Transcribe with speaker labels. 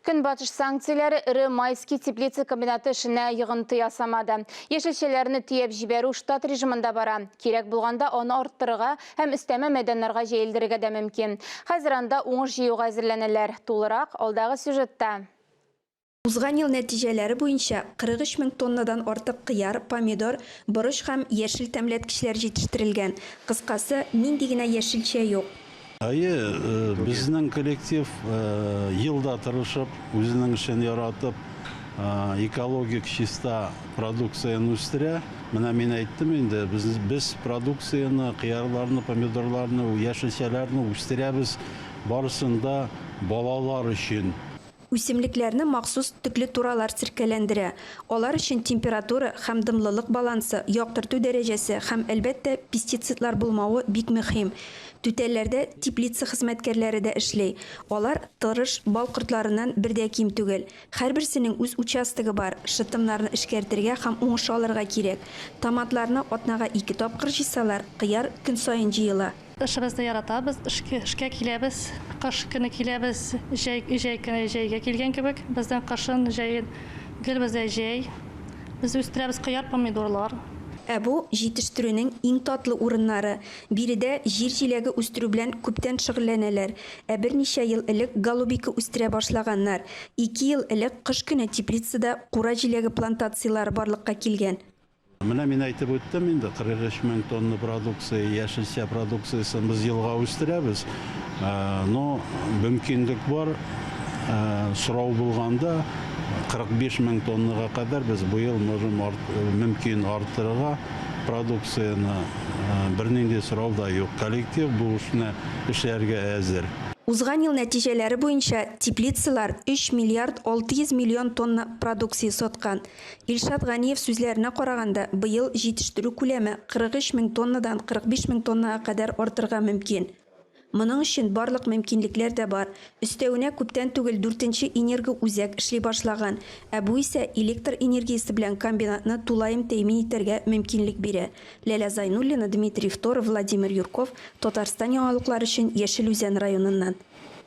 Speaker 1: Көнбатыш санкцияләре эре Майский теплица комбинаты эшенә йогынты ясамады. Яшелчәләрне төяп җибәрү штат режимында бара. Кирәк булганда аны арттырырга һәм өстәмә мәйданнарга җәелдерергә дә мөмкин. Хәзер анда уңыш җыюга әзерләнәләр. Тулырак, алдагы сюжетта.
Speaker 2: Узган ел нәтиҗәләре буенча 43 мең тоннадан артык кыяр, помидор, борыч һәм яшел тәмләткечләр җитештерелгән. Кыскасы, нинди генә яшелчә юк.
Speaker 3: Әйе, безнең коллектив ел да тырышып, үзенең эшен яратып, экологик чиста продукцияне үстерә. Менә мин әйттем инде, без, без продукцияне, кыярларны, помидорларны, яшелчәләрне үстерәбез барысын да балалар өчен.
Speaker 2: Үсемлекләрне махсус төкле туралар серкәләндерә. Алар өчен температура һәм дымлылык балансы, яктырту дәрәҗәсе һәм, әлбәттә, пестицидлар булмавы бик мөһим. Түтәлләрдә теплица хезмәткәрләре дә эшли. Алар тырыш бал кортларыннан бер дә ким түгел. Һәрберсенең үз участогы бар, шытымнарны эшкәртергә һәм уңыш алырга кирәк. Томатларны атнага ике тапкыр җыйсалар, кыяр көн саен җыела.
Speaker 4: Эшебезне яратабыз, эшкә, эшкә киләбез. Кыш көне киләбез, җәй, җәй көне җәйгә килгән кебек. Безнең кышын, җәен гел бездә җәй. Без үстерәбез кыяр, помидорлар.
Speaker 2: Ә бу, җитештерүнең иң татлы урыннары. Биредә җир җиләге үстерү белән күптән шөгыльләнәләр. Ә берничә ел элек голубика үстерә башлаганнар. Ике ел элек кыш көне теплицада кура җиләге плантацияләре барлыкка килгән.
Speaker 3: Менә мин әйтеп үттем инде, 43 мең тонна продукция, яшелчә продукциясен без елга үстерәбез. Но мөмкинлек бар, сорау булганда 45 мең тоннага кадәр без быел можем мөмкин арттырырга продукцияне. Бернинди сорау да юк. Коллектив бу эшне эшләргә әзер.
Speaker 2: Узган ел нәтиҗәләре буенча теплицалар 3 миллиард 600 миллион тонна продукция саткан. Илшат Ганиев сүзләренә караганда, быел җитештерү күләме 43 мең тоннадан 45 мең тоннага кадәр артырга мөмкин. Моның өчен барлык мөмкинлекләр дә бар. Өстәвенә, күптән түгел дүртенче энергоүзәк эшли башлаган, ә бу исә электр энергиясе белән комбинатны тулаем тәэмин итәргә мөмкинлек бирә. Ләлә Зайнуллина, Дмитрий Второв, Владимир Юрков, Татарстан яңалыклары өчен Яшел Үзән районыннан.